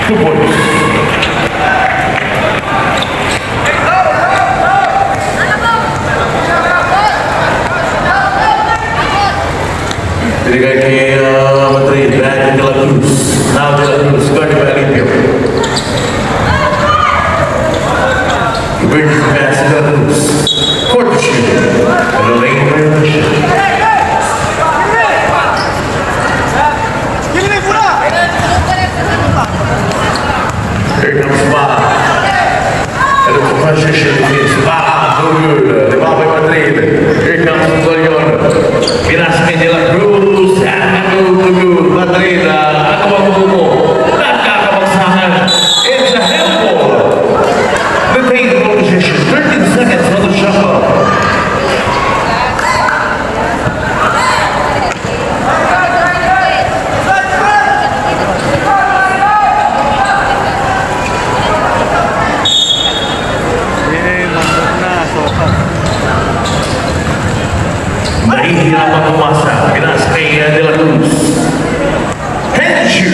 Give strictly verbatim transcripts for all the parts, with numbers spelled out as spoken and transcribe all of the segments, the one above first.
Two points. Binigay kay, ah, Madrid, Brandon De La Cruz. Now De La Cruz, guarded by Alipio. He brings the pass to De La Cruz. For the shoot. And the lane for the shoot. Here comes Ba. And it's a transition defense. Ba, no good. Rebound by Madrid. Here comes Golion. Pinasa kay De La Cruz. And no good. Madrid, ah, ano bang bubo? Nagkakabagsakan. It's a handball. Retained ball possession. Thirteen seconds on the shot clock. Nahihirapan pumasa. Pinasa kay, uh, De La Cruz. Henshu.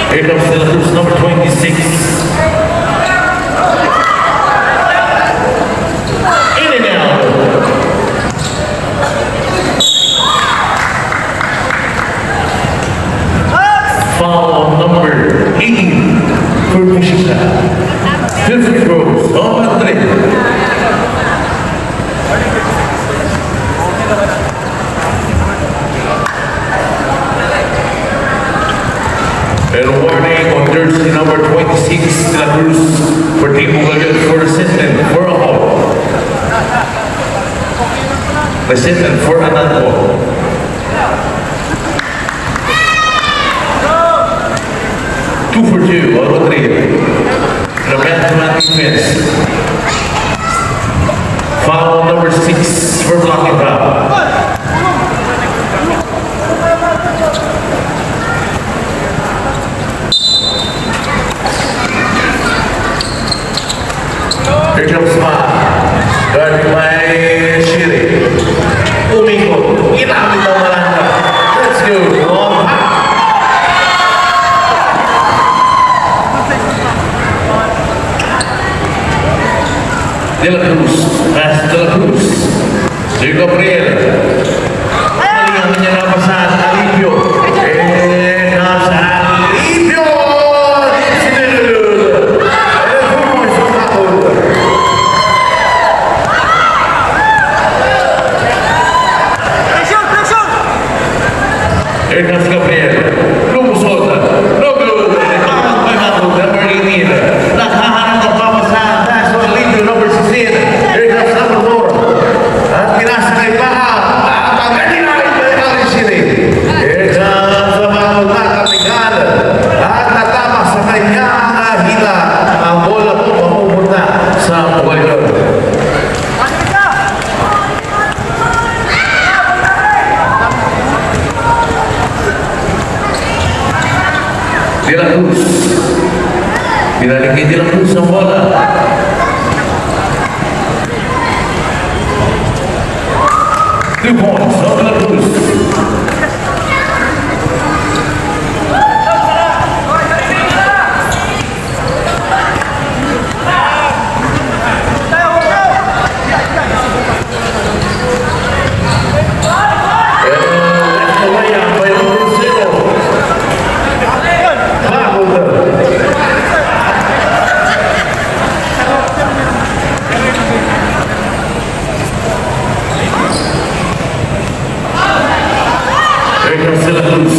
Here comes De La Cruz, number twenty-six. In and out. Foul number eighteen for Pishita. Fifth goes on three. And warning on jersey number twenty-six, De La Cruz, for Team Bugalion, for resentment, for a foul. Resentment for a non-foul. Two for two on Rodrigo. The man-to-man defense. Foul number six for blocking foul. Here comes Spa. Guarded by Shiri. Umikot. Ginamit ang malanga. Let's go. One. De La Cruz. Pass De La Cruz. Si Gabriel. Mali ang kanyang napasan. Alipio. Eh, nasa Alipio! Sinulod. Eh, pumoy sa takot. Pressure! Pressure! Here comes Gabriel. Lumusot. No good. Rebound by Mako. Number eighteen. Nakahanap ng papasahan. That's what lead to number sixteen. Here comes number four. At pinasa kay Baha. At ang galingan kay Allen City. Here comes the Mako. Nakapigal. At natama sa kanyang hila. Ang bola po mapupunta sa Bugalion. De La Cruz. Binalik ni De La Cruz ang bola. Two points, De La Cruz. Here comes De La Cruz.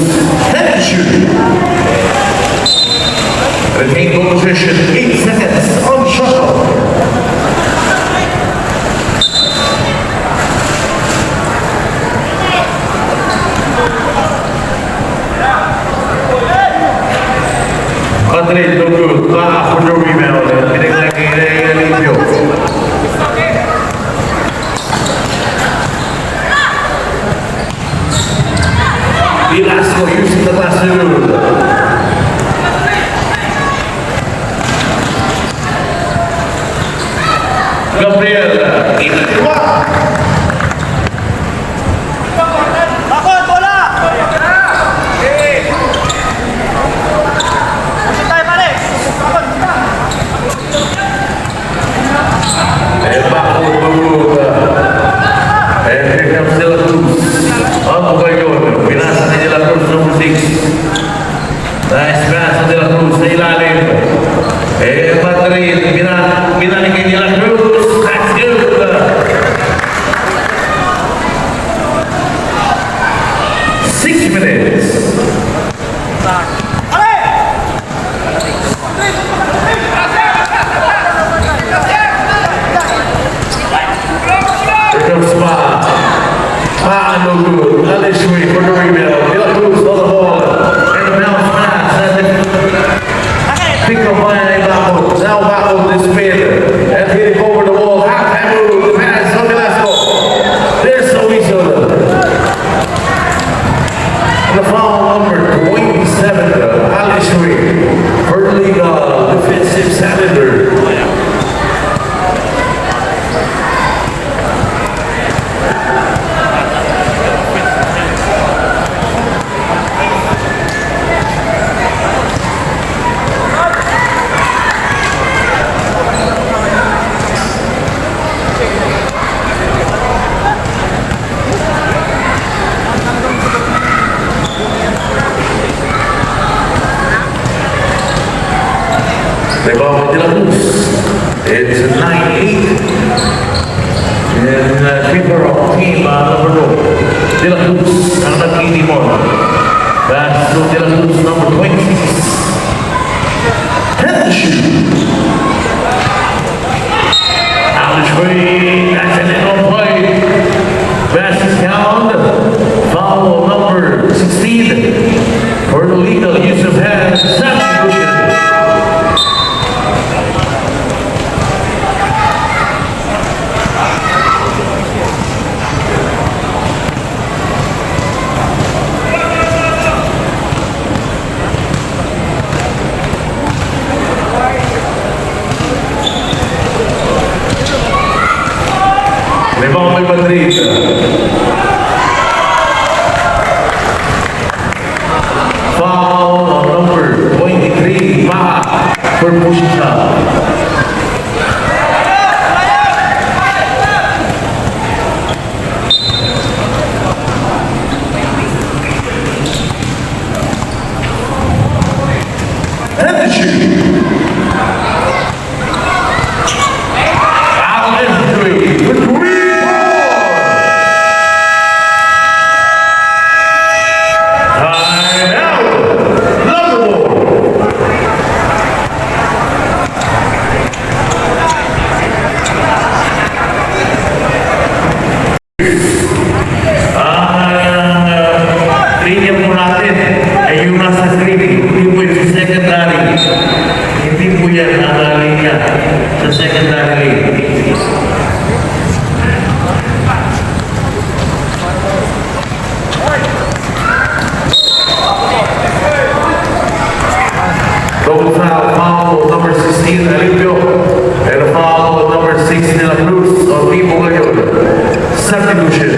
Head and shoot. Retain ball possession. Eight seconds on shot clock. Madrid, no good. Baha for the rebound. Pinaglagay na yung limpyo. Velasco using the classroom. Gabriel, in the block. Bakot, bola! De La Cruz. Ang bugayon, pinasa ni De La Cruz, number six. Nice pass ni De La Cruz sa ilalim. Eh, Madrid, bina-, binalik kay De La Cruz. That's good. Six minutes. Here comes Spa. Spa, no good. Alex Sui for the rebound. De La Cruz on the ball. And a bounce pass. And pick up by Ibako. Now Ibako this mid. And hitting over the wall. Half move. The pass on Velasco. There's a whistle. And the foul number twenty-seven, Alex Sui. For the legal defensive cylinder. Rebound by De La Cruz. It's nine eight. In, uh, favor of team, uh, number two. De La Cruz, ang nagtitimon. Pass to De La Cruz, number twenty-six. Ten to shoot. Alex Gray, that's an end on play. Basket count, foul number sixteen for illegal use of hands, substitution. Rebound by Madrid. Foul on number twenty-three, Baha, for push shot. And the shoot. Out is three with three points. Time out. Number one. Ang, ah, linya po natin ay yung nasa green, hindi po yung sa secondary. Hindi po yan ang, ah, linya sa secondary lane. Double foul, foul number sixteen, Alipio. And a foul number six, De La Cruz, on Team Bugayon. Substitution.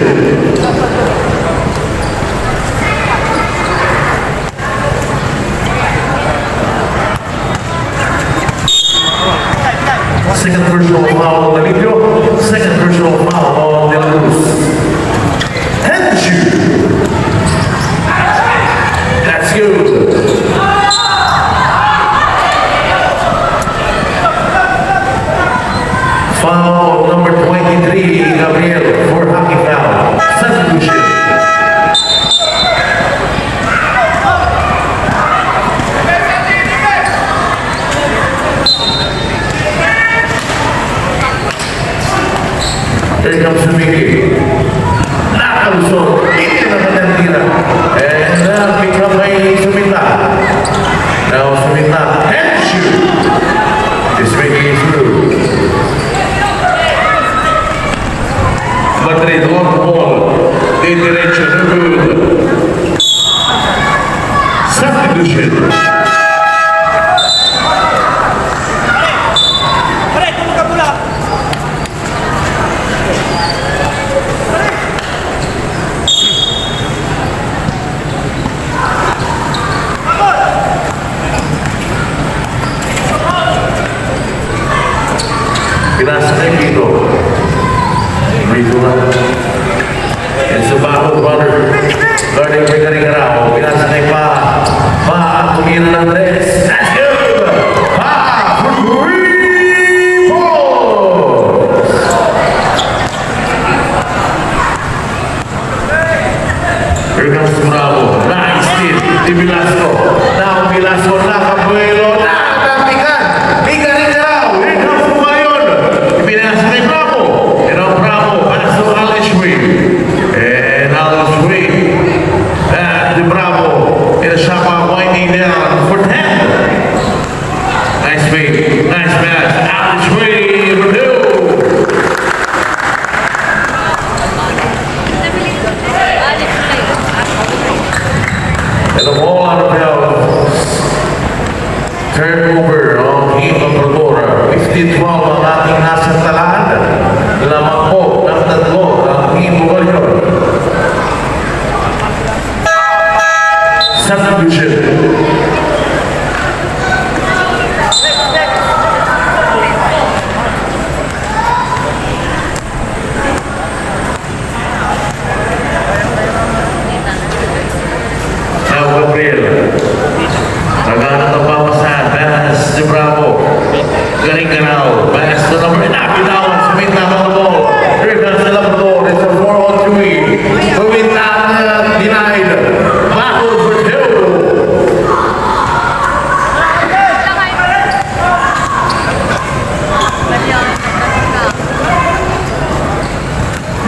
Second personal foul on Alipio. Second personal foul on De La Cruz. And shoot. That's good. Foul number twenty-three, Gabriel, for hockey foul. Substitution. Here comes Sumingi. Nakalusot. Hindi na matandira. And, uh, pick up by Suminta. Now Suminta. And shoot. Sumingi is through. Madrid on the ball. Didiretso, no good. Substitution. Pinasa kay Pito. Pito na.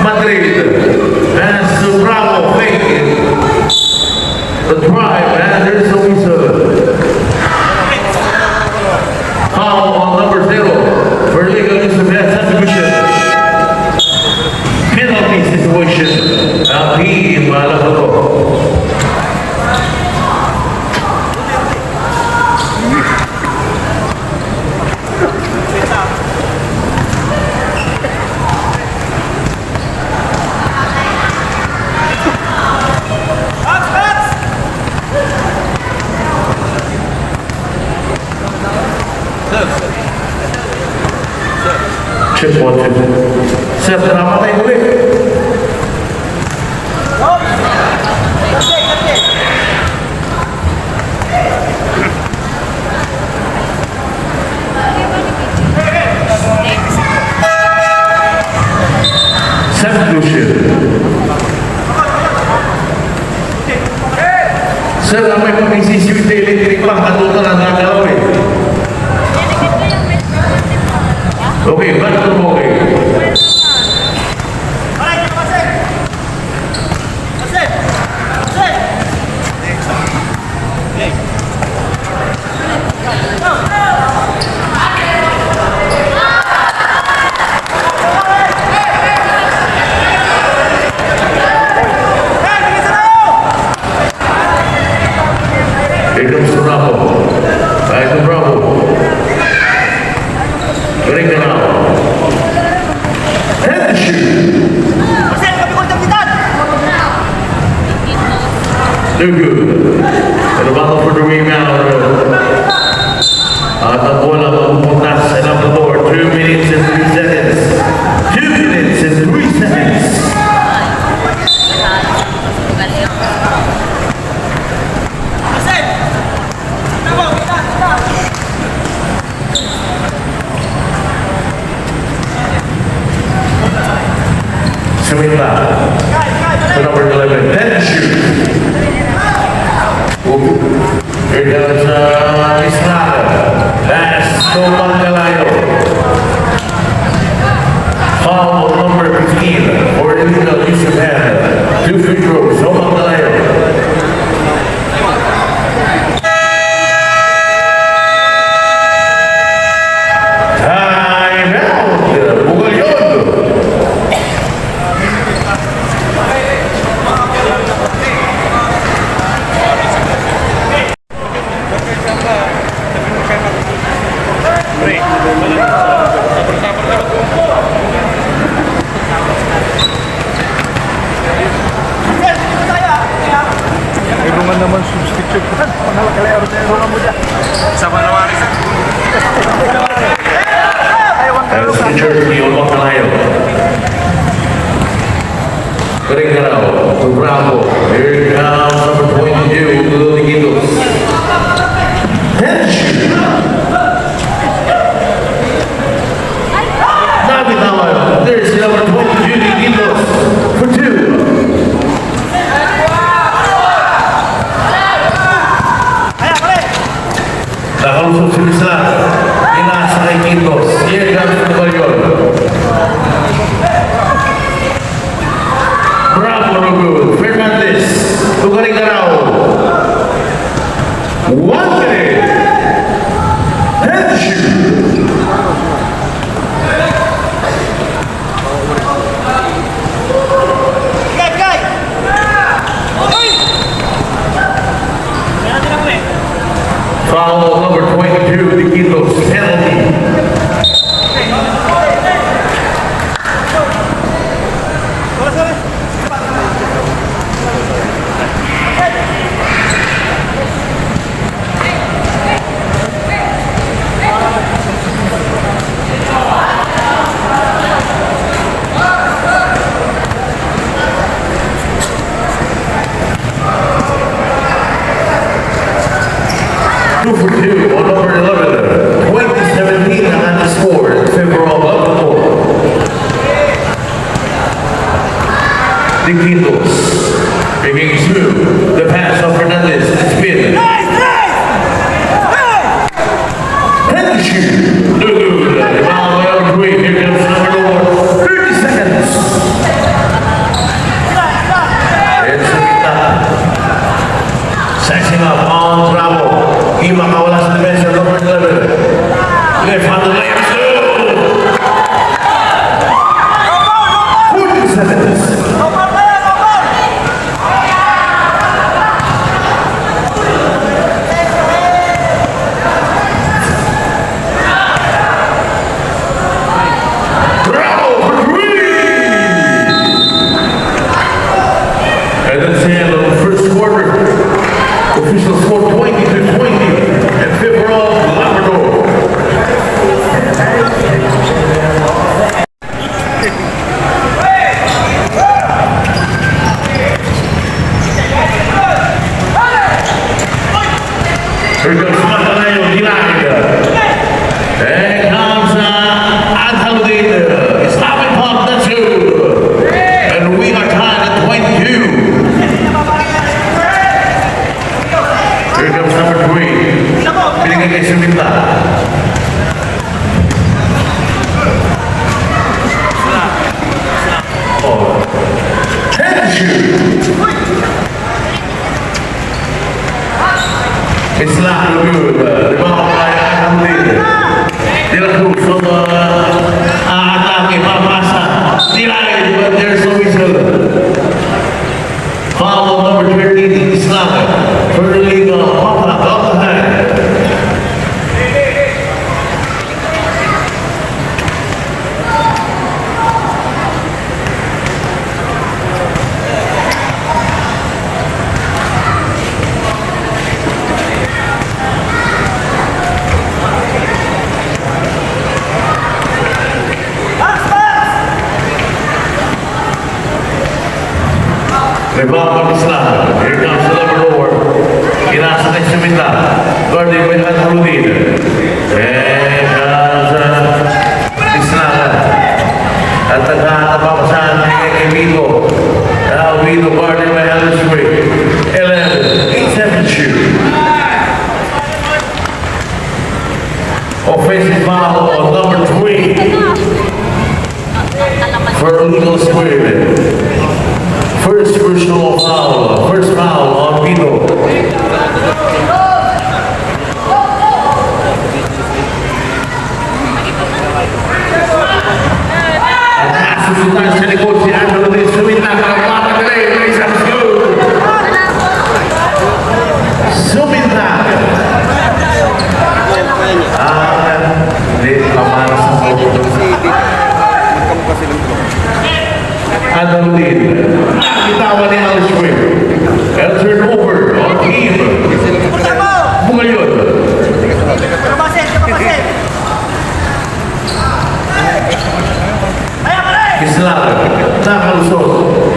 Madrid, and Bravo fake. The try, and there's a whistle. Foul on number zero for illegal use of hand substitution. Penalty situation. Ang team, alam mo to. Check one, check. Sir, salamat tayo muli. Substitution. Sir, amay pag-isisip sa electric pa, katuto na nagagalaw eh. Okay, back to, okay. Here comes Bravo. Back to Bravo. Balik na lang. And shoot. They're good. And a battle for the rebound. At ang bola mapupunta sa number four. Two minutes and three seconds. Two minutes and three seconds. Sumita. To number eleven. Then shoot. Here comes, uh, Estrada. Pass to Mangalayo. Foul number fifteen for illegal use of hand. Two free throws. So Mangalayo. Time out. Bugal yun. Irungan naman substitute. Pangalakal ay arungan mo dyan. Sama naman, sir. Ayaw ang As the jersey on Mangalayo. Correct now to Bravo. Here comes number twenty-two, Lolo Diquitos. Head shoot. Nabitawan. There's number twenty-two, Diquitos, for two. Nakalusot si Rizal. Pinasa kay Quintos. Here comes the Balion. Bravo, no good. Fernandez. Tugaring Garaw. One minute. Ten to shoot. Foul number twenty-two, Diquitos, penalty. Two for two on number eleven, twenty seventeen ang ating score in favor of Alcohol. Diquitos. Making two. The pass of Fernandez. Spin. Nice, nice! Hey! Penalty shoot. No good. Rebound by Elmer Green. Here comes number one. Thirty seconds. Denied, but there's no whistle. Foul on number thirteen, Islam. Further legal, Papa, Papa. Rebound by Islam. Here comes the number four. Kinasa na si Minda. Guarded by Angeludin. Here comes, uh, Islam. At nagkakapapasan ni Vito. Now Vito guarded by Alex Gray. Eleven, eight, seven, two. Offensive foul on number three. For illegal square. First personal foul. First foul on Vito. At nasusundan sa likod si Andrew Lee. Sumita, nakapatagilay, may isang shoot. Sumita. Ah, hindi, pamalas ang Andrew Lee. Bitawan ni Alex Ray. El turnover on team. Bugayod. Islam, nakalusot.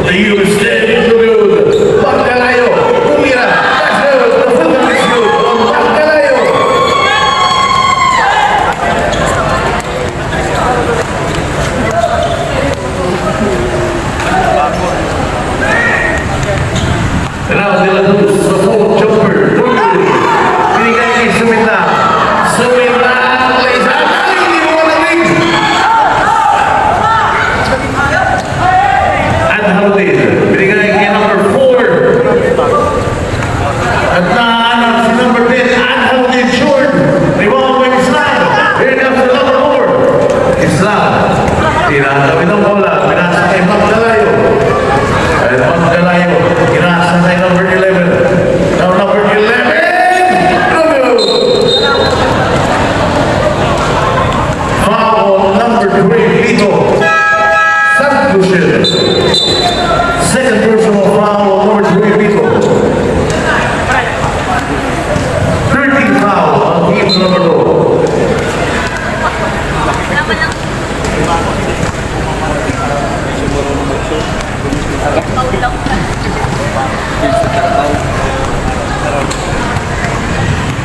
Ayun, steady, good. Pagkalayo, tumira. That's good. The football is good. Pagkalayo. Raul de la Cruz, sa foul, jumper. Binigay kay Sumita. Sumita, lays up. Ay, hindi mo nabig. Angeludin. Binigay kay number four. At naanap si number ten, Angeludin, short. Rebound by Islam. Here comes the number four. Islam. Tinatawid ang bola. Pinasa kay Magdalayo. Ay, Magdalayo. Pinasa kay number eleven. Now number eleven. No good. Foul on number three, Vito. Santos. Second personal foul on number three, Vito. Thirteen foul on team number two.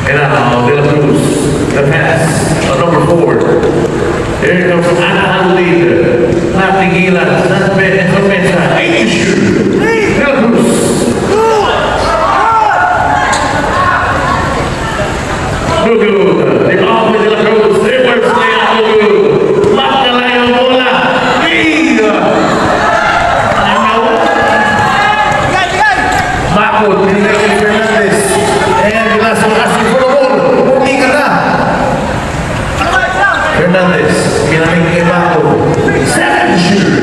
And now, De La Cruz, the pass, uh, number four. Here comes Angeludin. Natigilan, sa pe-, sa petsa. Issue. De La Cruz. Lugod. Rebound by De La Cruz. Reverse layup. Lugod. Magdalayo bola. Hey! Ano? Bakod. Binigay kay Fernandez. Ayan, Velasco asking for the ball. Puti ka na. Fernandez, pinaling kay Bakod. Seven shoot.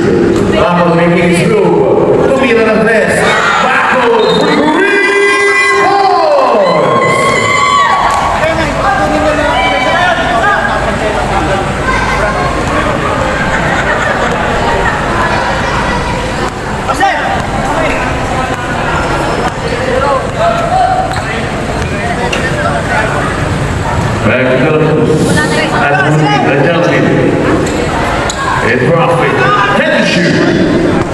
Bakod making his move. Tumira ng tres. Bakod, three points! Back to the Justin. A profit. Head and shoot.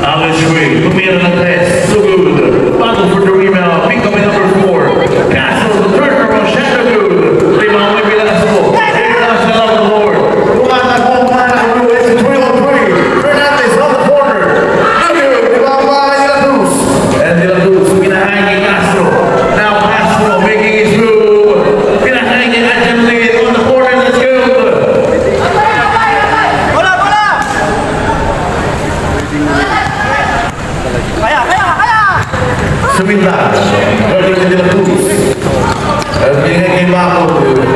Alex Ray. Tumira ng tres. So good. Battle for the rebound. Pick up by number four. Castle. Turn around. Shot no good. Rebound by Velasco. Velasco on the board. Tumatakbo, tumatakbo. It's a three on three. Fernandez on the corner. No good. Rebound by De La Cruz. And De La Cruz, pinahain kay Castro. Now Castro making his move. Pinahain kay Angeludin on the corner. That's good. Bola, bola! Kaya, kaya, kaya! Sumita. Guarded by De La Cruz. Binigay kay Bakod.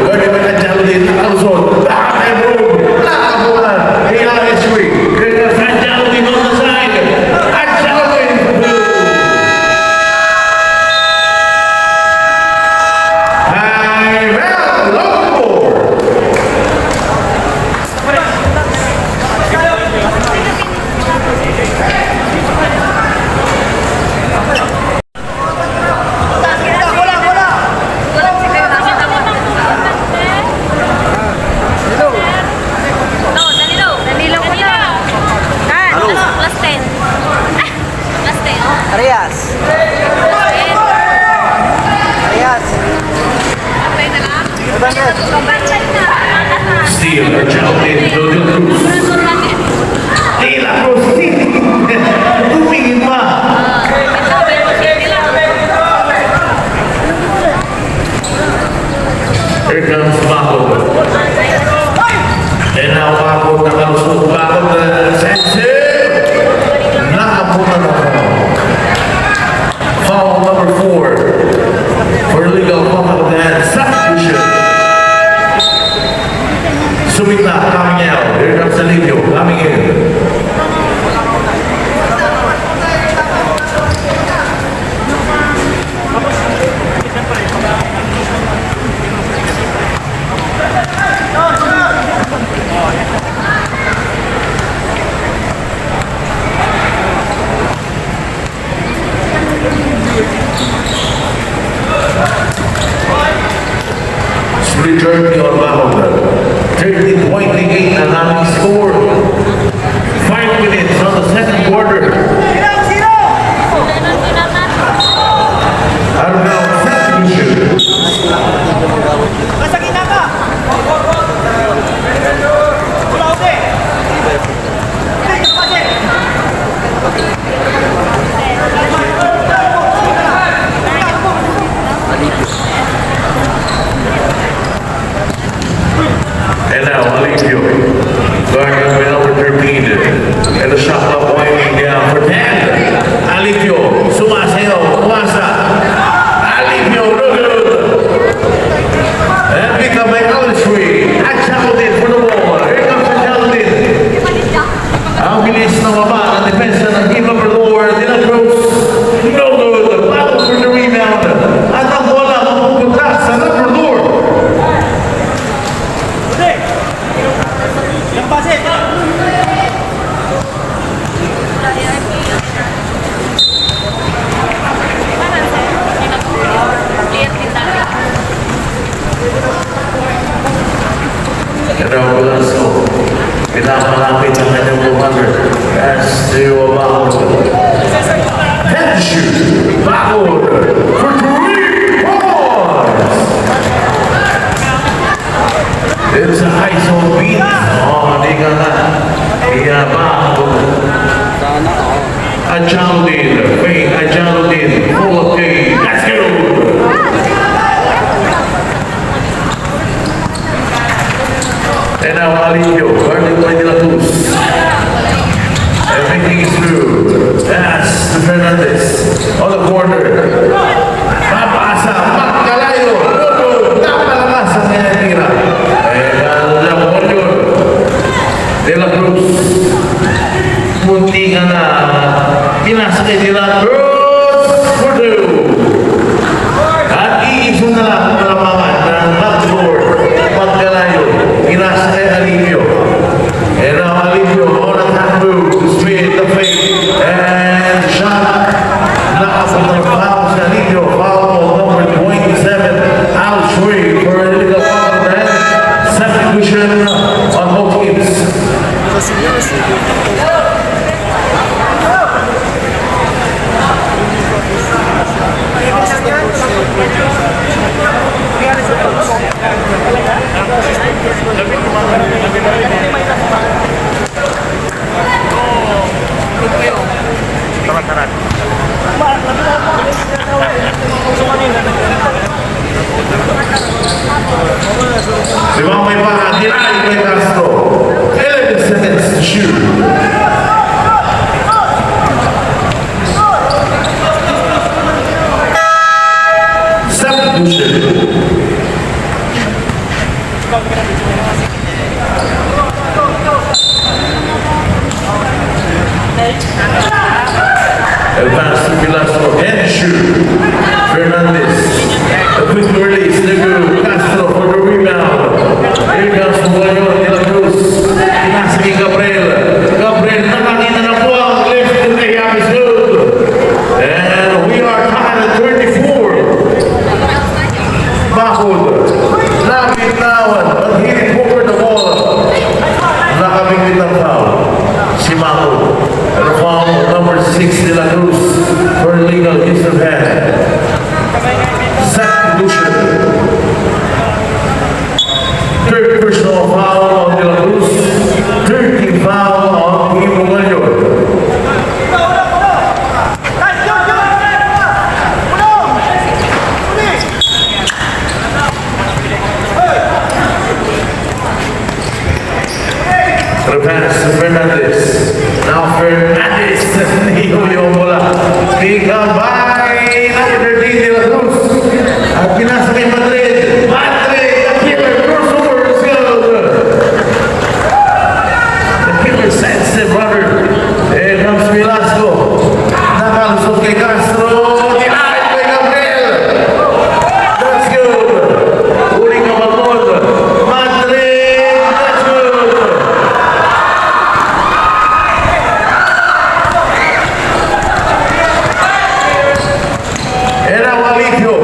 Guarded by Angeludin. Aluson. Back and move. Nakabulan. Kay Alex Ray. Kay Angeludin on Arias. Arias. Steal or challenge, no, no, Cruz. De La Cruz, tumingin pa. Here comes Bakod. And now Bakod, nakalusot Bakod, uh, Sensei. Naabutan ako. Foul number four. For illegal contact of the hand. Substitution. Subit na, coming out. Here comes Alivio, coming in. Split journey on Mahonda. Thirty twenty-eight na aming score. Five minutes on the second quarter. Arnel, substitution. And now, Alivio. Guarded by number thirteen. And the shot clock winding down for ten. Alivio, sumasayaw, umasa. Alivio, no good. And pick up by Alex Free. At Jackaldin for the ball. Here comes Jackaldin. Ang bilis na baba ng depensa ng Team Labrador, De La Cruz. No good. Battle for the rebound. At ang bola mapupunta sa Labrador. Pero Velasco, pinapalapit ang kanyang commander. As to about head to shoot, backward for three points. It's a high zone beat. Oh, di ka na. Iya, backward. Ajaludin, fake, Ajaludin, full of K. That's good. And now Alivio, guarded by De La Cruz. Everything is through. Pass to Fernandez. On the corner. Papasa, Magkalayo. Napalakas ang kanyang tira. And, uh, the warrior. De La Cruz. Munti ka na pinasakay nila, Cruz Purdue. At iisa na lang ang kalamangan ng Labrador. Magkalayo, pinasakay Alivio. And now Alivio on attack move, spin the fake, and shot. Nakapunta ang foul si Alivio, foul number twenty-seven, Al Shui for illegal contact. Substitution on both teams. Limang may para, denied by Castro. Eleven seconds to shoot. Substitution. El pass to Velasco, head shoot. Fernandez. A quick release, Nico Castro for the rebound. Here comes Mario De La Cruz. Pinasa kay Gabriel. Gabriel, nakakita na po ang left layup is good. And we are tied at thirty-four. Bakod, nabitawan, but he recovered the ball. Nakabigit ang foul si Bakod. And the foul number six, De La Cruz, for illegal use of hand. Substitution. Third personal foul on De La Cruz. Third team foul on Team Mogollon. Repass to Fernandez. Now Fernandez. Niyoyo mo la. Pick up by number thirteen, De La Cruz. At pinasa kay Madrid. Madrid, the killer. Crossover. Let's go. The killer sends it, brother. Here comes Velasco. Nakalusot kay Castro. Denied by Gabriel. That's good. Uling a balon. Madrid. That's good. Era Walipio.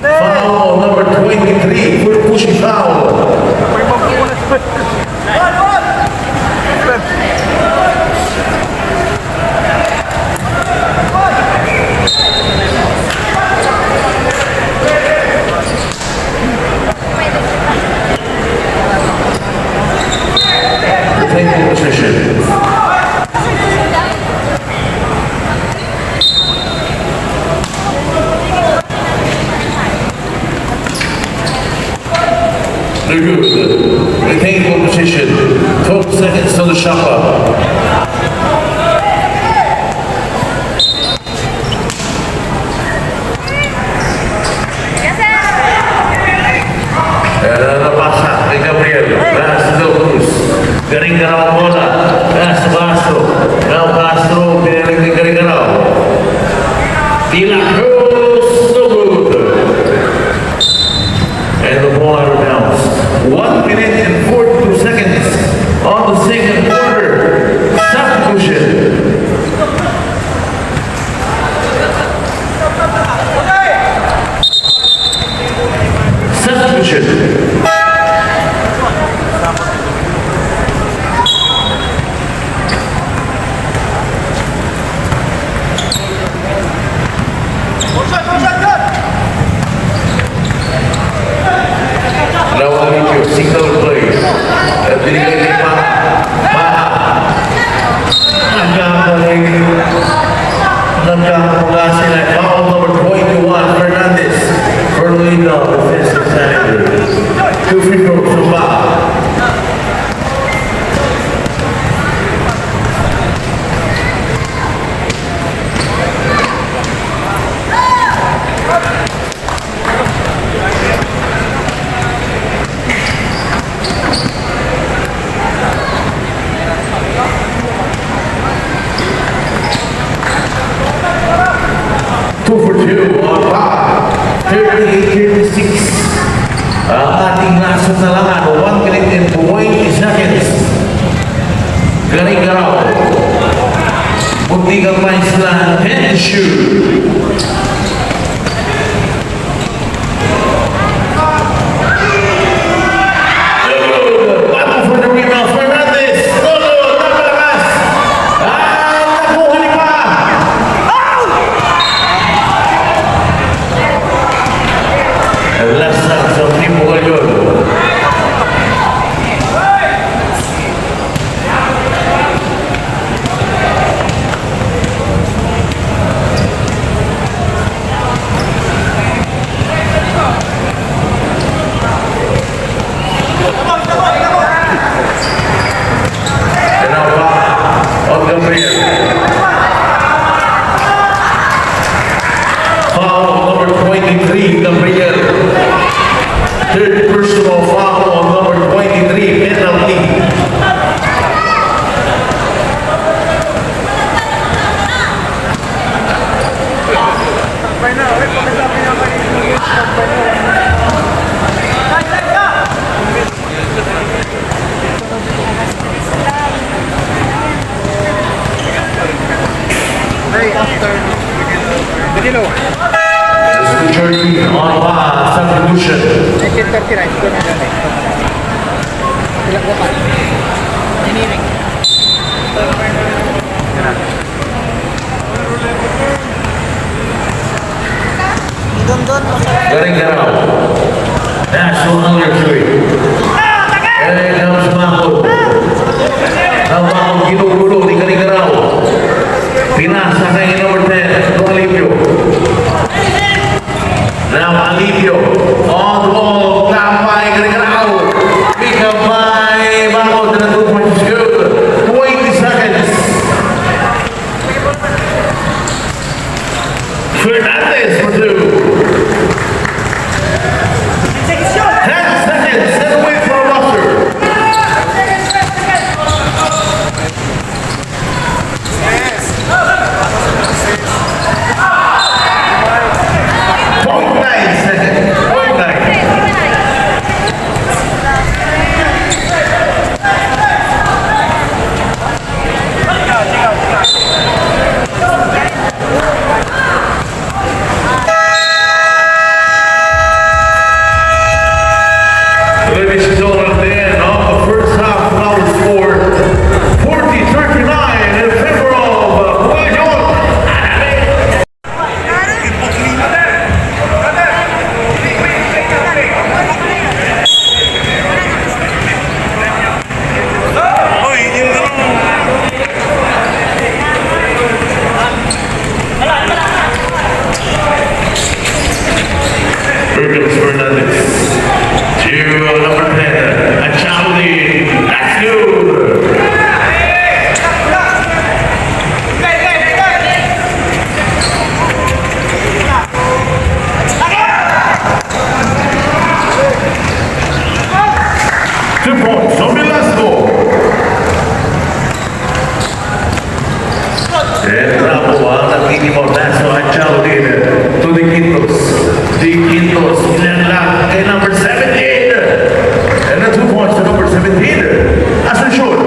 Foul number twenty-three, foot pushing foul. Take the position. They're good. Retain ball position. Twelve seconds to the shot clock. Ayan na, napasa kay Gabriel. Pass to Cruz. Garing Garaw ang bola. Pass to Castro. Now Castro, pinalag ni Garing Garaw. De La Cruz, no good. And the ball out of bounds. One minute and forty-two seconds on the second quarter. Substitution. Substitution. Nawari yung single play. At binigay ni Paha. Paha. Nagkamali. Nagkamali sila. Foul number twenty-one, Fernandez. For the lead of defensive center. Two free throws, so Paha. Two for two on Paha. Thirty-eight thirty-six. Ang ating last na lang, ano, one minute and twenty seconds. Garing Garaw. Muntik ang mais lang. Ten to shoot. Battle for the rebound, Fernandez. Todo, napalakas. Ah, nakuha ni Paha. Last shot sa Team Mogollon. Pinapa on Gabriel. Foul on number twenty-three, Gabriel. Third personal foul on number twenty-three, penalty. Danilo. This is thirteen on Paha, substitution. Nineteen thirty-nine. Pilak ko pa. Engineering. Dondon, masarap. Garing Garao. National Archery. Here comes Bako. Now Bako, ginugulo ni Garing Garao. Pinasa kay number ten, Don Alipio. Now Alipio. On the ball, tap by Garing Garao. Pick up by Bako, the two points is good. Twenty seconds. Fernandez for two. Ten seconds, and wait for a roster. Point nine seconds. Point nine. Ladies and gentlemen, at the end of the first half, final score, forty thirty-nine in favor of Nueva York. Williams Fernandez to number ten, Achauli. That's good. Two points on Velasco. And Bravo, ah, nagtitimo, Velasco, Achauli to De Quintos. De Quintos, inanlak kay number seventeen. And the two points to number seventeen, Asuncion.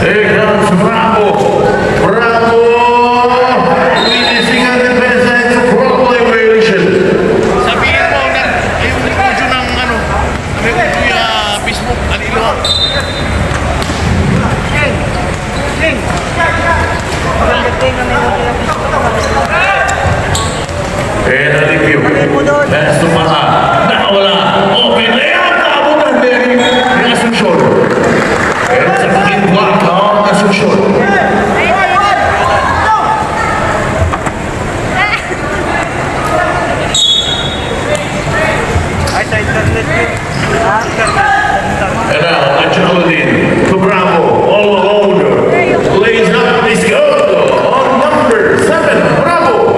Here comes Bravo. Bravo! Witnessing a defense, it's a problem violation. Sabihin mo na yung audio ng ano, sabi ko, Kuya Facebook, alilo. Ken, Ken. Ken, alipio. Pass to Mata. Nakawala. Open layup. Naabutan ni, ni Asuncion. Pero sa akin, block on Asuncion. Ay, sa internet yun. And now, Achauli to Bravo, all alone. Lays up, is good on number seven, Bravo.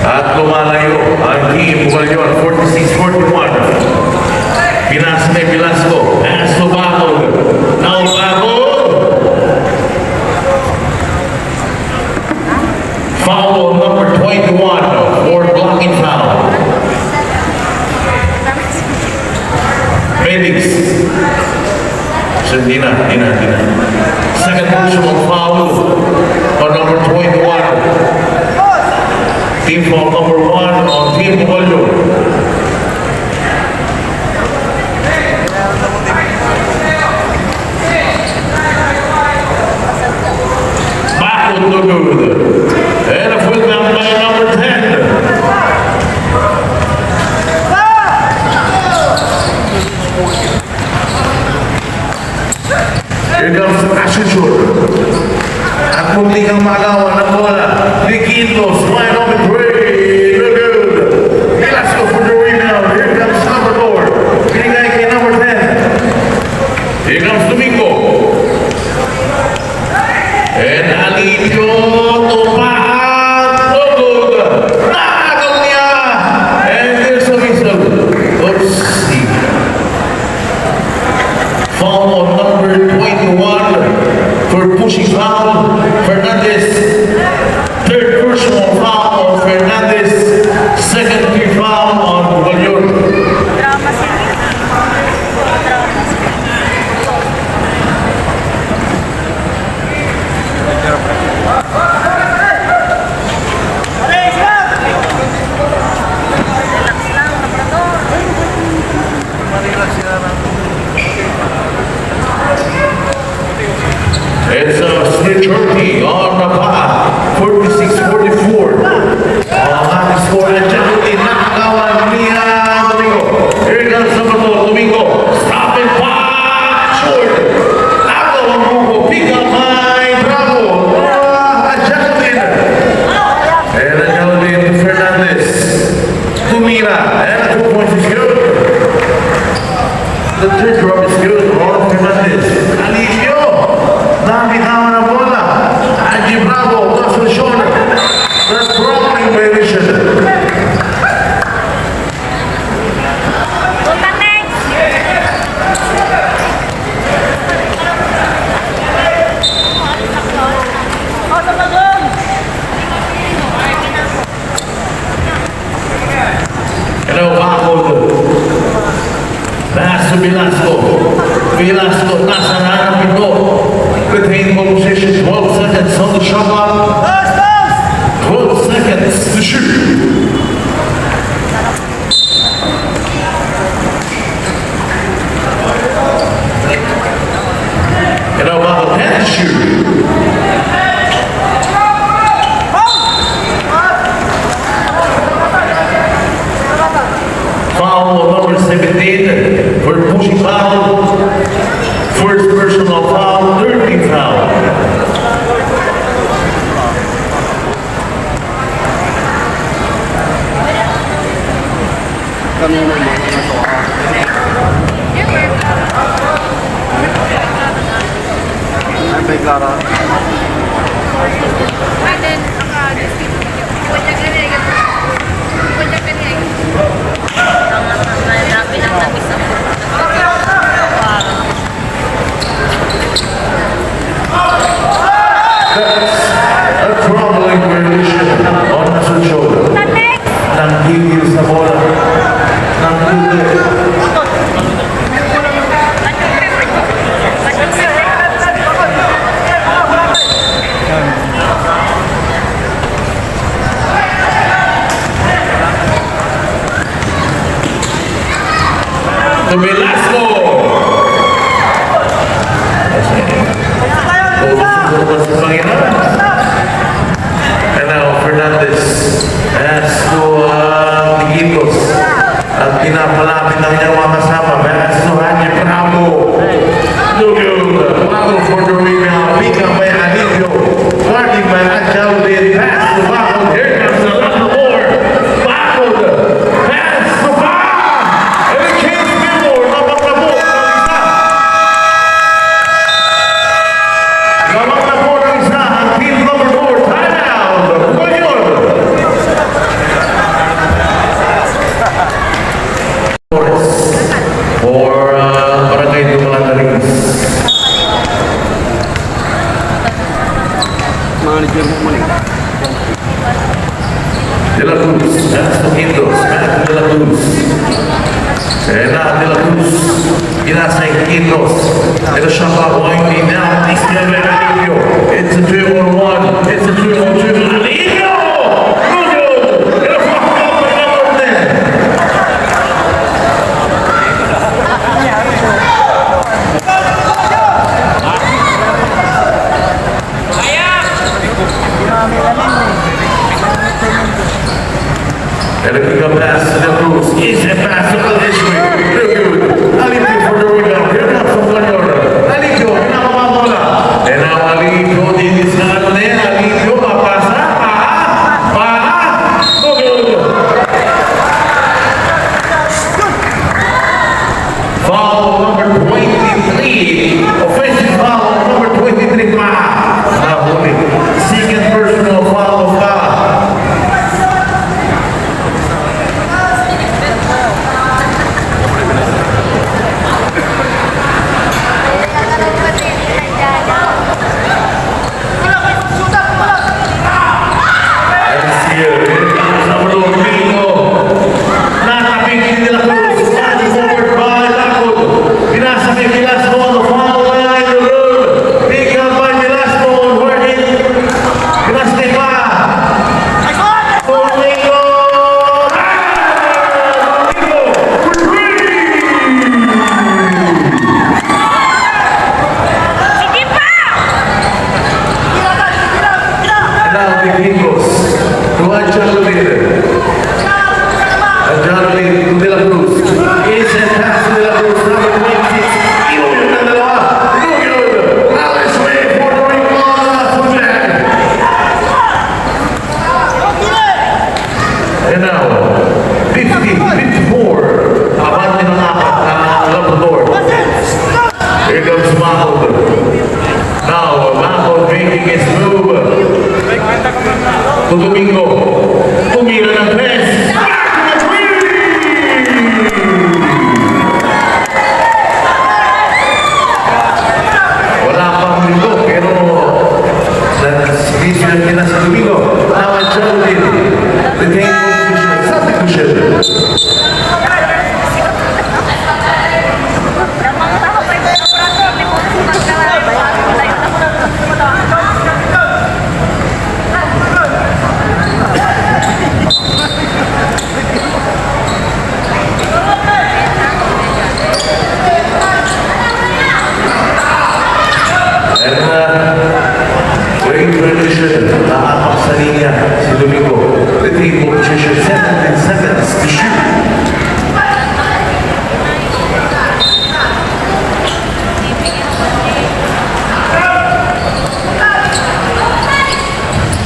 At lumalayo ang Team Bugallon, forty-six forty-one. Pinasa kay Velasco. Pass to Bacol. Now Bacol. Foul on number twenty-one for blocking foul. Felix. So, di na, di na, di na. Second personal foul on number twenty-one. Team foul number one on Team Bugallon. Back on the good. And a foul down by number ten. Here comes Asuncion. At munti kang magawa ng bola. De Quintos, wide open three. No good. Velasco for the rebound. Here comes number four. Binigay kay number ten. Here comes Domingo. And Alipio, tupa, no good. Nakagaw niya. And there's a whistle. Oopsie. Foul on number twenty-one for pushing foul, Fernandez. Third personal foul on Fernandez. Second team foul on Bugallon. Drama sila. Drama sila. That's grounding violation. Hello, Bacolod. Pass to Velasco. Velasco, nasa harap ito. Retain ball position, twelve seconds on the shot clock. Twelve seconds to shoot. Hello, Bacolod, ten to shoot. Foul number seventeen for pushing foul. First personal foul, third team foul. Kami mo mo na to, ah. Ay, may Clara. That's a troubling violation on Asunción. Nanggigil sa bola. Nanggigil. To Velasco. Oras sa Panginoon. And now, Fernandez. Pass to, uh, Tiquitos. At pinapalapit ang kanyang mga kasama. Pass to Haji Bravo. Lugod. Battle for the rebound. Pick up by Alivio. Guarding by Angelvin. Pass to Bacol. Here comes the Labrador. Bacol. Pass to Bacol. And it came Labrador. Labak na bola ng isa. Labak na bola ng isa. Ang team Labrador. Time out. Kumayon. Torres for, uh, Barangay Dumalan Reyes. Manager mo man eh. De La Cruz, pass to Quintos, pass to De La Cruz. And now De La Cruz, pinasay Quintos. And a shot clock winding down. It's the other way. It's a two on one. It's a two on two. Alivio! Good! And a foul by number ten. And a kick out pass to the Cruz. Easy pass to Alishmi. Real good. Alipio for the rebound. Here comes the one yard. Alipio, pinapababa bola. And now Alipio, dinis na ano na yan. Alipio, papasa. Paa. Paa. No good. Foul number twenty-three. Offensive foul number twenty-three pa. Nahuli. Second personal foul pa. Natabi ni De La Cruz. Forward by Lacod. Pinasa kay Velasco on the foul line. Pick up by Velasco. Jorge. Pinasa kay Pa. Domingo. Domingo. For three. Sige pa! And now the Gringos to Angelolin. Angelolin to De La Cruz. Inside pass to De La Cruz, number twenty-six. Iyon ang dalawa. No good. Alice May for the rebound. Putback. And now, fifty fifty-four. Abante ng apat ang Labrador. Here comes Mahog. Now, Mahog making his move. Position, naapak sa linya si Domingo. Retain position, seventeen seconds to shoot.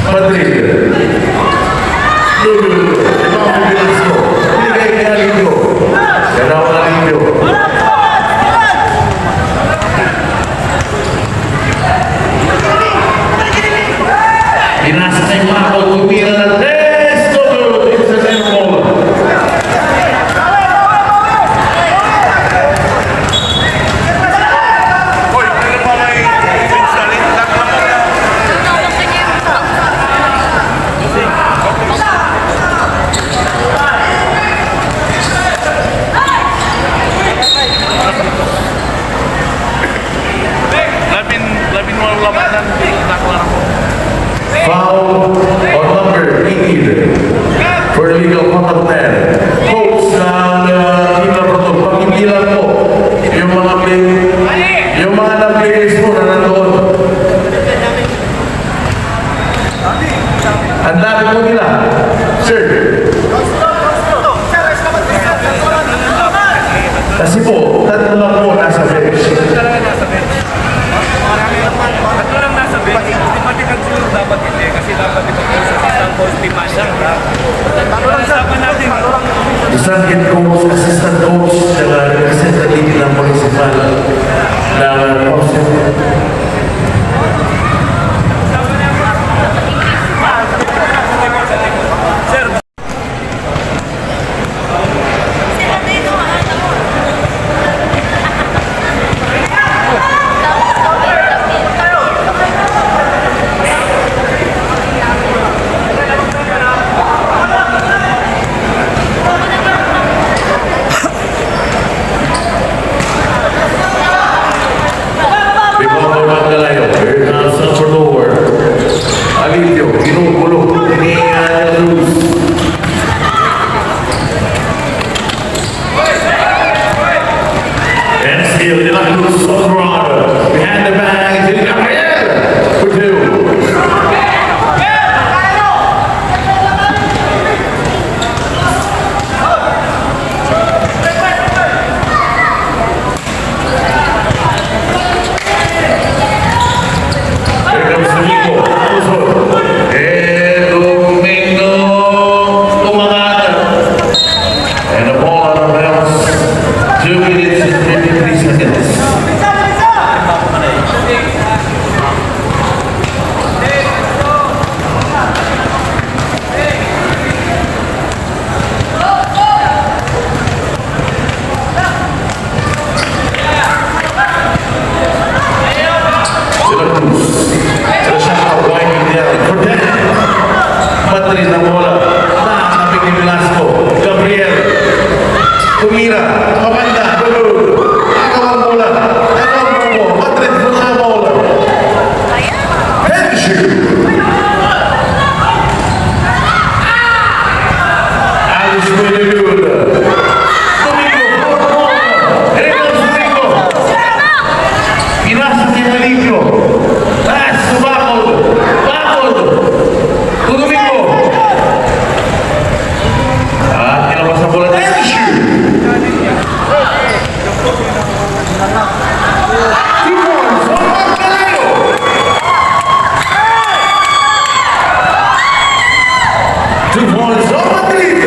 Madrid. Domingo, Ivan Velasco. Binigay kay Alivio. Ganaw na Alivio. Pinasa kay Marco, tumira na tres, todo, it's an air ball. Hoy, pero pa may pinsalit, takpan mo na. Labin, labin walo labanan, takpan ako. Foul on number eighteen. For illegal contact ten. Coach ng, uh, Team Labrador, pakibilang mo yung mga play-, yung mga na-players mo na nandoon. Ang dami po nila. Sir. Kasi po, tatlo lang po nasa bench. Tatlo lang nasa bench. Automatic ang siguro dapat hindi kasi dapat ito po sa isang coach, team manager, ha? Pag-usapan natin. Isang head coach, assistant coach, saka representative ng municipal na council. Sir, Rebound by Magdalayo. Here comes Salvador. Alivio, ginugulo ni, ah, Cruz. And still, De La Cruz on the run. Behind the back, to Gabriel. For two. Here comes Domingo. Eh, Domingo. Umangat. And the ball out of bounds. Two minutes and fifty-three seconds. De La Cruz. Tira siya, wide area. Protect. Madrid ang bola. Nakakapit ni Velasco. Gabriel. Tumira. Pabanda. Gol. Agaw ang bola. Agaw ang bola. Madrid, wala ang bola. Attention! Alice Domingo. Domingo, forward ball. Here comes Domingo. Pinasa kay Malicio. Pass to Bacol. Bacol. To Domingo. Ah, tinabas ang bola. Attention! Two points on Magdalayo. Two points on Madrid.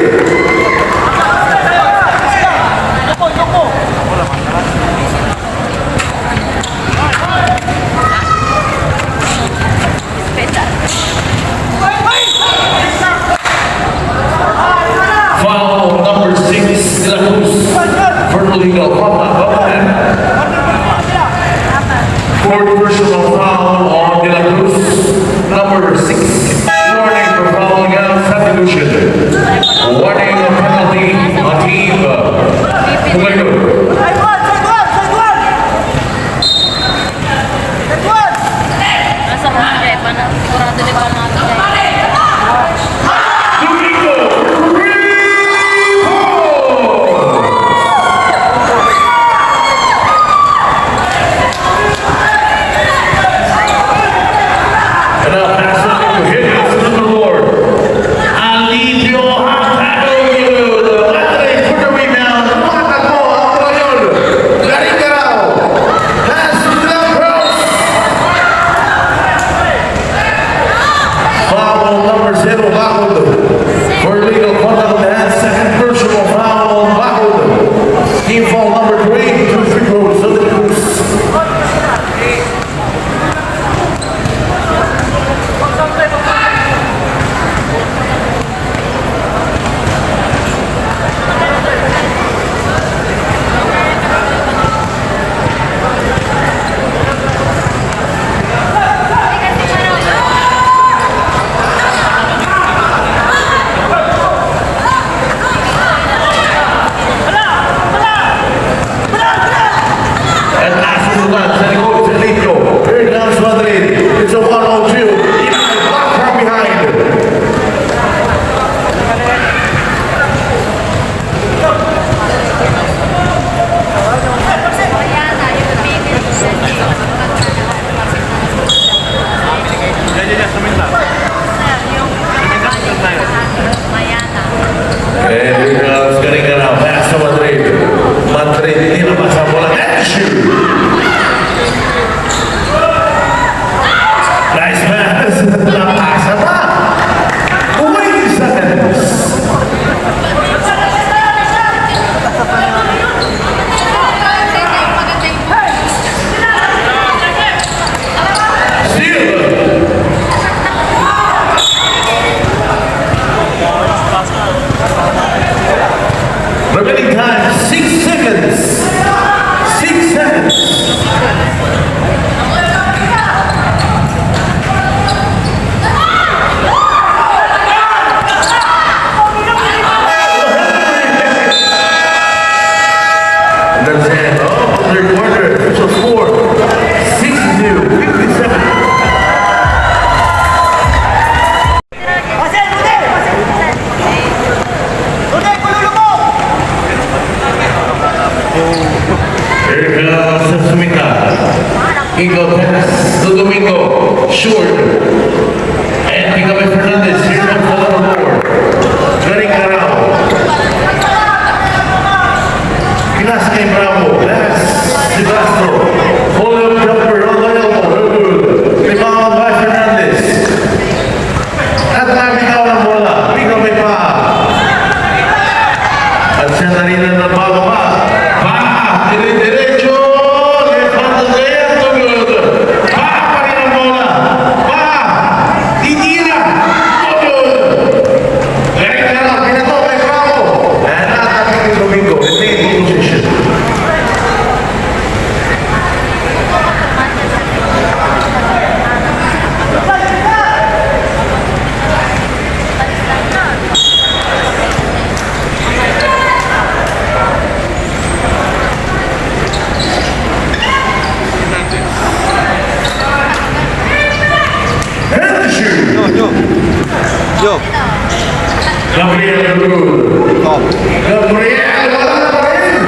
Foul number six, De La Cruz. Further legal contact. Fourth personal foul on De La Cruz. Number six. Warning for fouling out substitution. Warning of penalty on team. Pumaylo. Nasa mga kaya pa na, sigurado na pa natin. And Pikabe Fernandez, here comes the number four. Gary Carao. Kinas kay Bravo. That's Sebastian. Follow-up jumper on the elbow. No good. Rebound by Fernandez. At nabitaw ang bola. Pikabe pa. At siya na rin ang nagbababa. Pa! Dire-diretso! Left hand to left. No good. Pa! Pa rin ang bola. Pa! Titira! No good. Galing na lang. Pinatok kay Bravo. And not happy with Domingo. Retain position. Yo, yo. Yo. Gabriel Lulul. Oh. Gabriel, wala pa rin.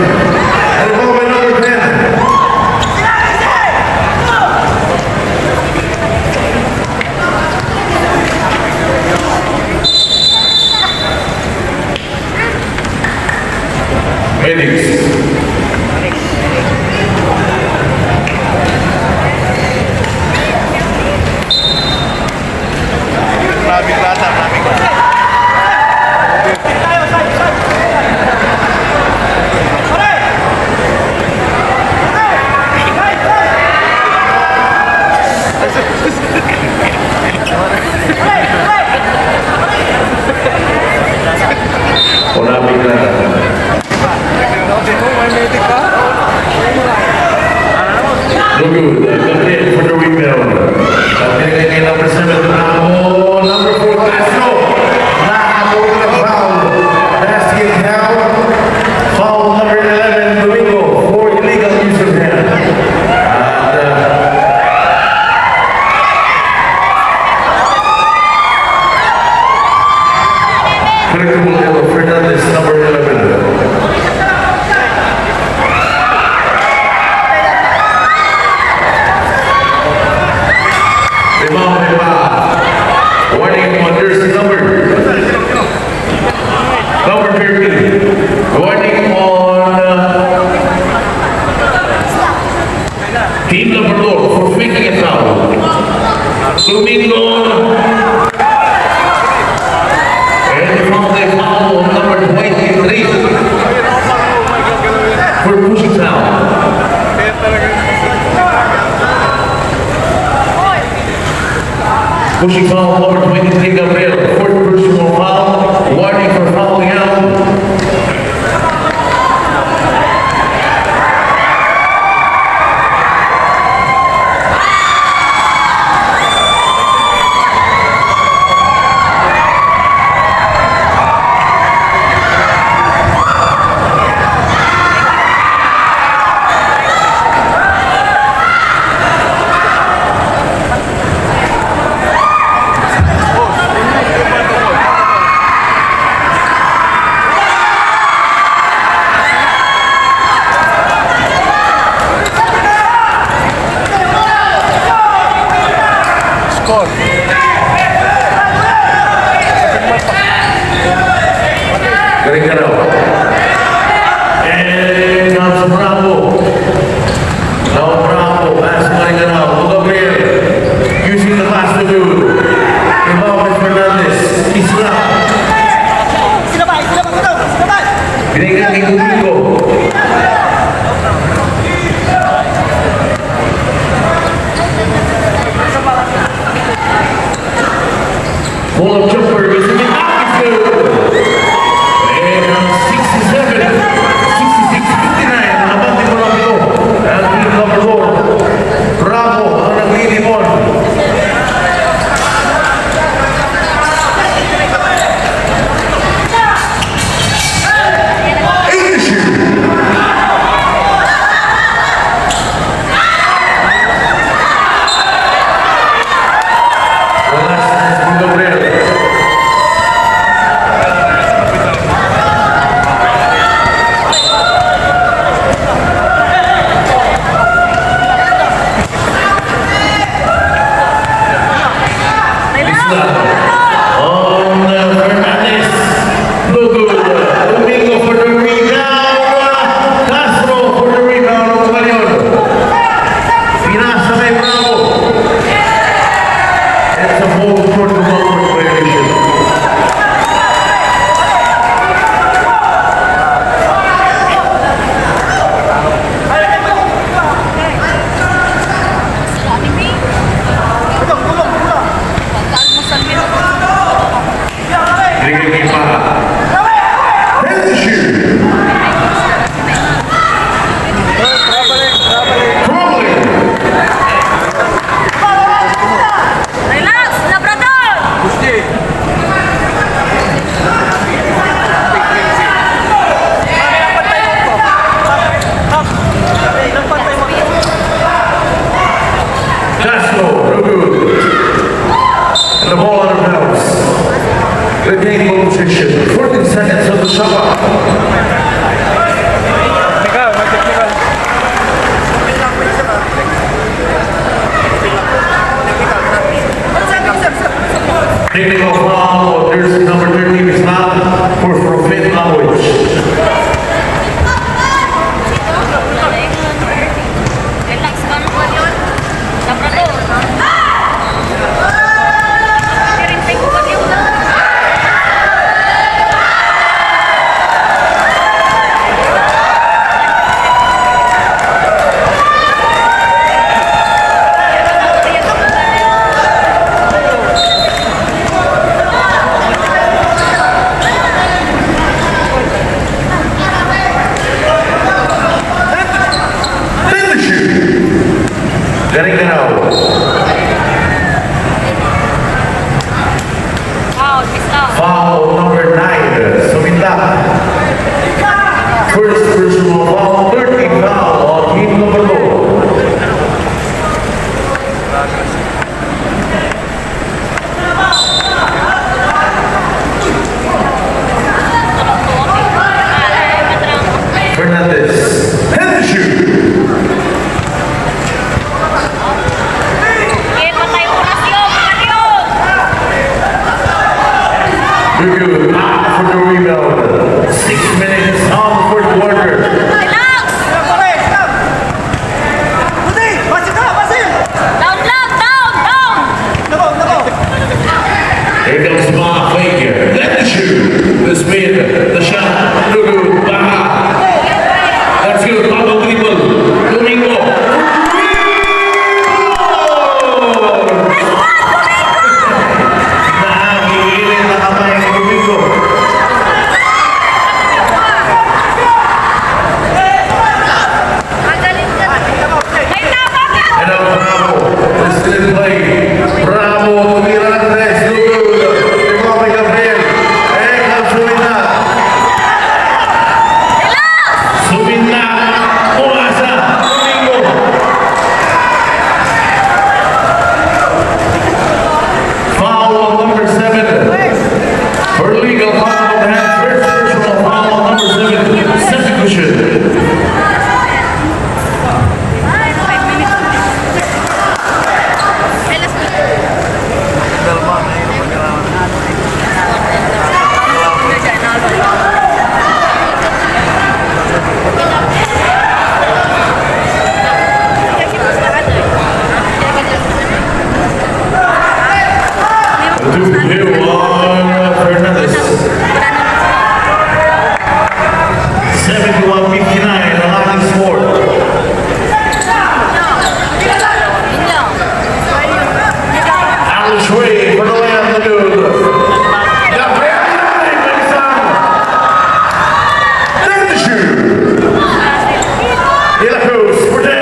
Ano pa ba number ten? Medics. Maraming bata, maraming bata. Wala, bigla na. Lugod, uh, Gabriel for the rebound. Uh, binigay kay number seven, Bravo. Number four, Castro. Nakakuha ng foul. Basket count. Foul number eleven, Domingo, for illegal use of hand. And, uh, Correctable error, Fernandez, number eleven. Rebound, rebound. Warning on jersey number. Number thirteen. Warning on, uh, Team number four for making a foul. Domingo. And foul, they foul on number twenty-three. For pushing foul. Pushing foul, number twenty-three, Gabriel. Fourth personal foul. Warning for fouling out. Score. Galing ka raw. And comes Bravo. Now Bravo, pass, Maringanao to Gabriel. Using the pass to Jude. Rebound by Fernandez. Isla. Sila ba? Sila ba? Sila ba? Binigyan kay Domingo. Pull-up jumper, missing it. Ah, it's good. And sixty-seven, sixty-six fifty-nine, abante por la pito. And team number four, Bravo, ang naglilibon. Eight issue. On, uh, Fernandez. No good. Domingo for the rebound. Castro for the rebound. Kumalion. Pinasa kay Bravo. It's a full court to court violation. Binigay pa. Finish. Crawling. Relax, Labrador! Castro, no good. And the ball out of bounds. Retain ball position. Fourteen seconds on the shot clock. Technical foul on jersey number thirteen is not for profit knowledge. Relax, Labrador. Finish. Garing ganaw. Foul, miss out. Foul number nine, sumintak. First personal foul, thirteen foul on team number two. Fernandez. Head and shoot. Eh, patay oras yun, patay yun. Good, good. Ah, for the rebound. Six minutes on the fourth quarter. Relax. Down lang, down, down. Here comes Bob Faker. Let the shoot. The spin. The shot. No good. Baha. That's good. Pablo dribble. Domingo. Nakakilid na kamay ni Domingo. Magaling ka. May tama ka. And now Bravo, the steal play. Bravo, tumira ng tres, no good. Rebound by Gabriel. And ang suminta. Suminta. Umasa. Domingo. Foul on number seven. For legal foul on the hand. First personal foul on number seven. Substitution. Two zero on Fernandez. Seventy-one fifty-nine, Alanis Sport. Alex Ray for the layup, no good. Gabriel Ray, may isang. Take the shoot. De La Cruz for two.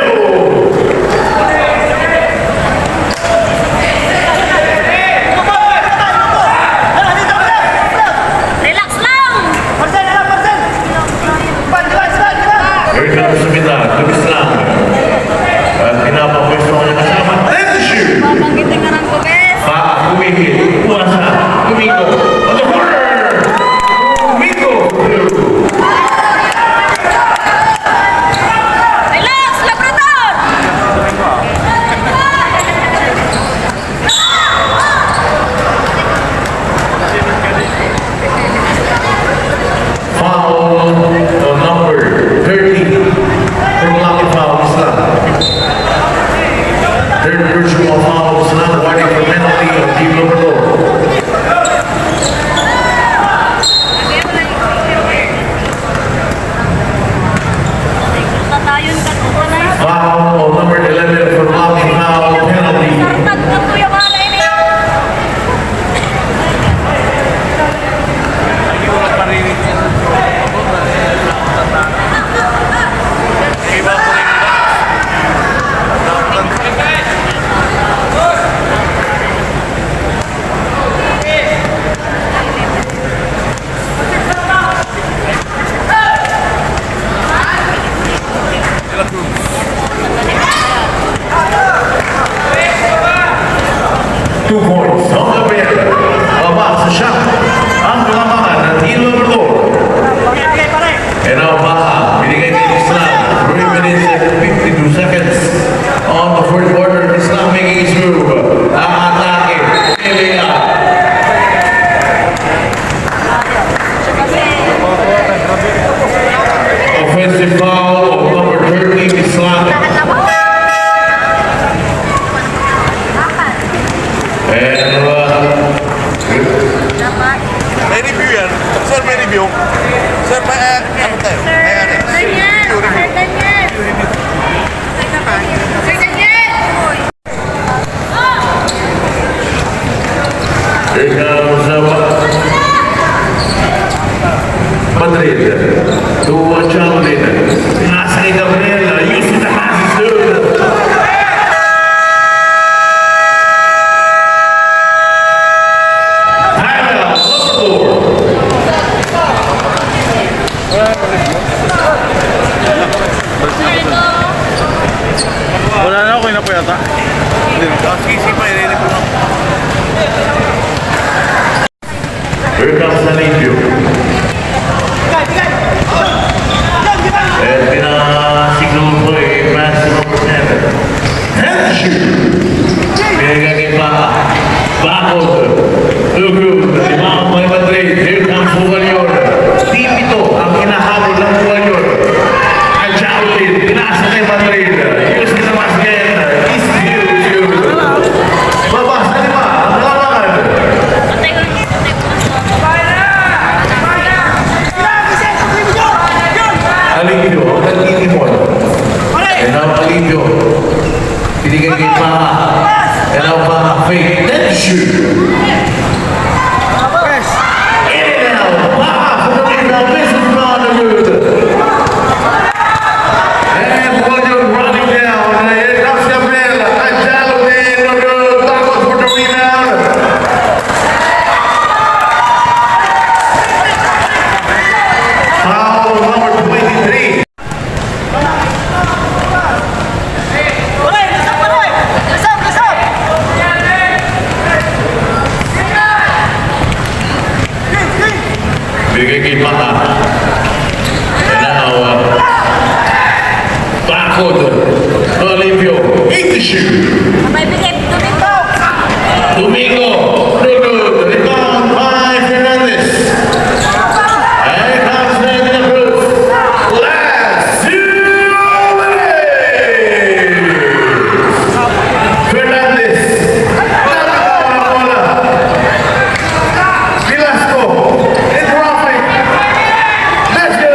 Don Gabriel, baba sa shot. Ang kalamangan na tiro number four. And now, Baha, binigay ni Islam. Three minutes and fifty-two seconds on the first quarter. Islam making his move. Aatake. Layup. Offensive foul on number thirty, Islam. And, uh, May review yan. Sir, may review. Sir, may, eh, ano tayo? May ano? Review, review. Here comes, uh, Madrid. To, uh, Charlene. Nasa kay Gabriel. Using the passes, dude. Timeout. Number four. Wala na, okay na po yata. Hindi na. Here comes Alipio. And pinasignal po eh, pass to number seven. Henderson! Pinagagay pa. Bakod. Lugod. Rebound by Madrid. Here comes Bugalion. Team ito ang hinahabol ng Bugalion. Ajaw din. Pinasa kay Madrid. Here's the pass again. Is beautiful. Baba sa lima. Ang kalamangan. Alipio. Ang nagtitimon. And now Alipio. Binigay kay Baha. And now Baha fake. Then shoot. In and out. Baha for the rebound. This is not good. And William running down. And here comes Gabriel. Ajalo din. No good. Bakod for the rebound. Foul number twenty-three. Bigay kay Baha. Kailangan, ah, bakod. Olimpio, eighty-two. Abay, bigay, Domingo. Domingo, no good. Rebound by Fernandez. Here comes Fernandez Cruz. Last two minutes. Fernandez. Velasco. In traffic. Let's go.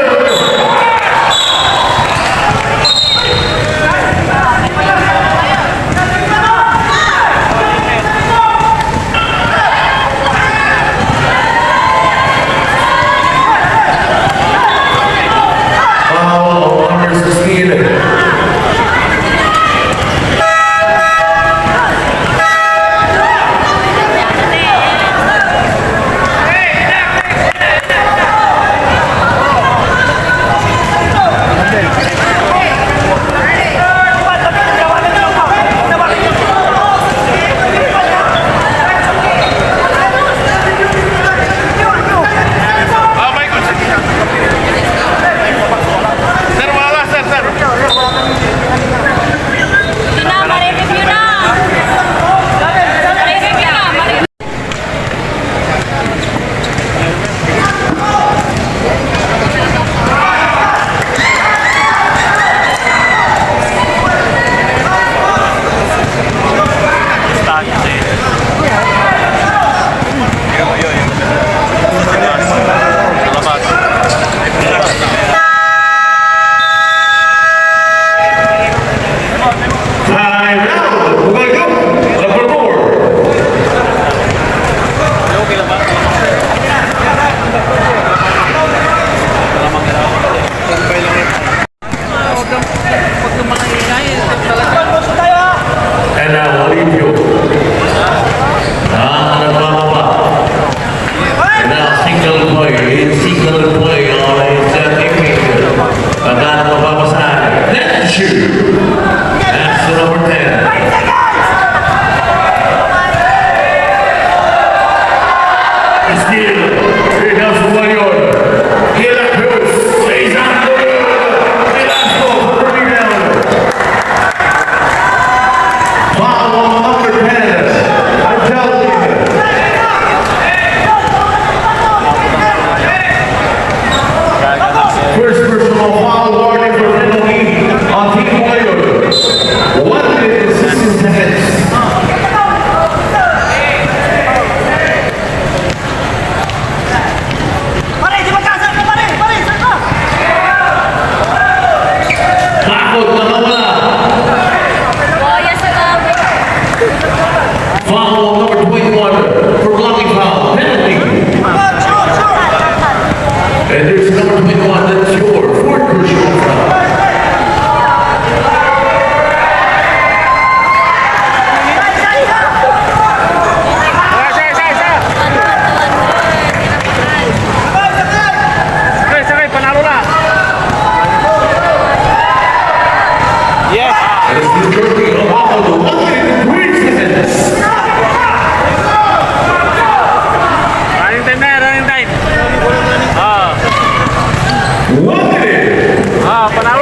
Panalo